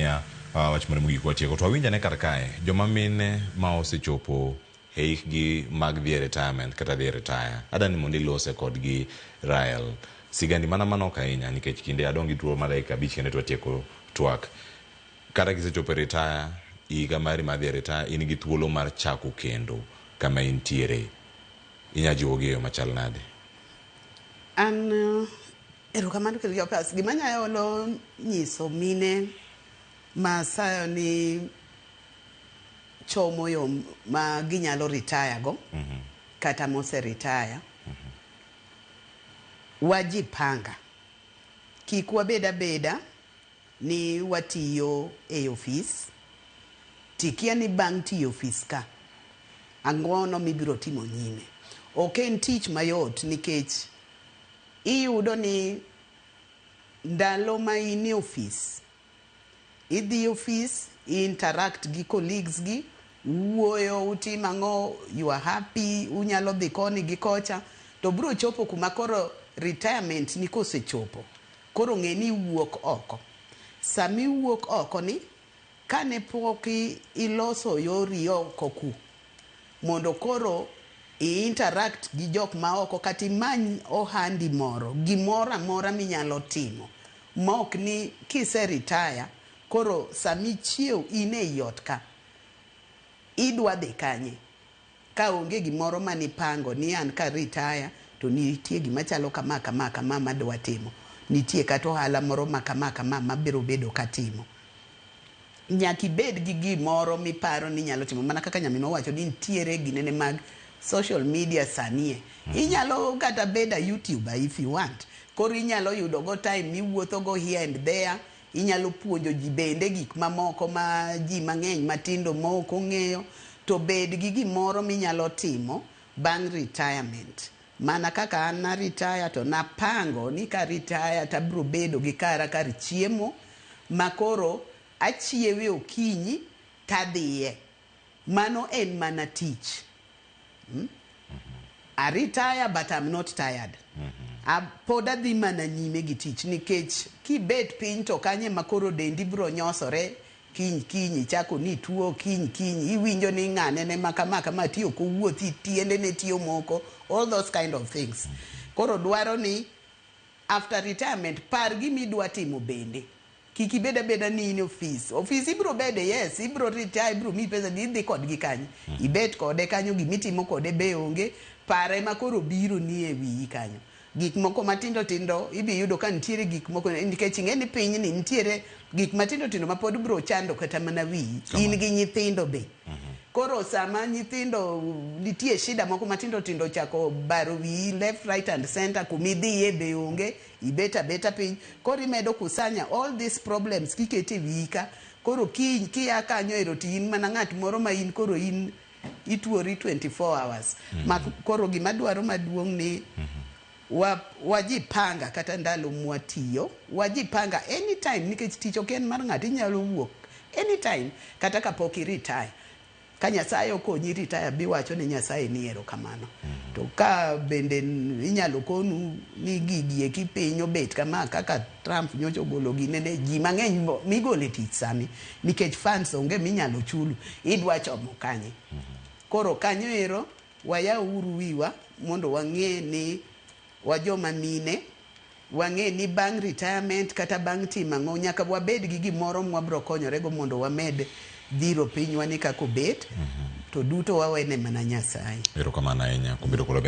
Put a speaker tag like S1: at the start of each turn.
S1: miya wach moro mogik watieko. To awinj ane kar kae, joma mine ma osechopo e hikgi mag dhi e retirement kata dhi e retire. Adwa ni mondo ilose kodgi Rael. Sigandi mana manok ahinya nikech kinde adong' gi thuolo mar dakika abich kende to watieko twak. Kata kisechopo e retire, higa mari mar dhi e retire, in gi thuolo mar chako kendo kama intiere. Inya jiwogi e yo machal nade?
S2: An erokamano Cleophas, gima anyalo nyiso mine ma sani chomo yo ma ginyalo retire go kata mose retire, wajipanga. Kik wabed abeda ni watiyo e ofis tikia ni bang' tiyo ofis ka ang'ono mibiro timo nyime. Ok en tich mayot nikech iyudo ni ndalo ma in e ofis, idhi ofis, i interact gi colleagues gi, uwuoyo, utimo ang'o, you are happy, unyalo dhi koni gi kocha, to biro chopo kuma koro retirement ni kosechopo, koro ng'e ni iwuok oko. Sama iwuok oko ni, kane pok iloso yori oko ku, mondo koro i interact gi jok ma oko kata imany ohandi moro, gimoro amora minyalo timo, ma ok ni kise retire, koro samichiew in ei ot ka, idwa dhi kanye? Ka onge gimoro manipango ni an ka retire to nitie gima chalo kama kama kama madwa timo. Nitie kata ohala moro ma kama kama mabiro bedo katimo. Nyaka ibed gi gimoro miparo ni inyalo timo. Mana kaka nyaminwa owacho ni nitiere ginene mag social media sani e. Inyalo kata bedo a YouTuber if you want. Koro inyalo yudo go time miwuotho go here and there. Inyalo puonjo ji bende gik mamoko ma ji mang'eny matindo ma ok ong'eyo. To bed gi gimoro minyalo timo bang' retirement. Mana kaka an na retire to napango ni ka retire to abiro bedo gi kara kar chiemo ma koro achiewe okinyi tadhiye. Mano en mana tich. A retire but I'm not tired. Pod adhi mana nyime gi tich nikech kibet piny to kanyo ema koro dendi biro nyosore kiny kiny ichako ni ituo kiny kiny iwinjo ni ng'ane ne ma kama kama ti ok owuothi tiende ne tiyo moko all those kind of things. Koro dwaro ni after retirement par gima idwa timo bende. Kik ibed abeda ni in e ofis. Ofis ibiro bede yes, ibiro retire, ibiro miyi pesa ni idhi kodgi kanye. Ibet kode kanyo gimitimo kode be onge, pare ma koro biro ni e wiyi kanyo. Gik moko matindo tindo ibi yudo ka nitiere gik moko nikech ing'e ni pinyni nitiere gik matindo tindo ma pod biro chando kata mana wiyi. In gi nyithindo be. Koro sama nyithindo nitie shida moko matindo tindo ochako baro wiyi left, right and center kumidhiye be onge, ibet abeta piny. Koro imedo kusanya all these problems kikete wiyi ka. Koro kiny kia kanyo ero to in mana ng'at moro ma in koro in ituori 24 hours. Ma koro gima dwaro maduong' ni wajipanga kata ndalo mwatiyo, wajipanga anytime nikech tich ok en mar ng'ato inyalo wuok anytime kata kapok i retire. Ka Nyasaye okonyi retire biwacho ni Nyasaye ni erokamano. To ka bende inyalo konu ni gigi eki piny obet kama kaka Trump nyocha ogolo ginene ji mang'eny migolo e tich sani nikech funds onge minyalo chulu idwa chomo kanye. Koro kanyo ero wayaw uru wiwa mondo wang'e ni wajoma mine wang'e ni bang' retirement kata bang' timo ang'o nyaka wabed gi gimoro mwabro konyorego mondo wamed dhiro pinywa ni kaka obet to duto wawene mana Nyasaye.
S1: Erokamano ahinya kuom bedo kodwa.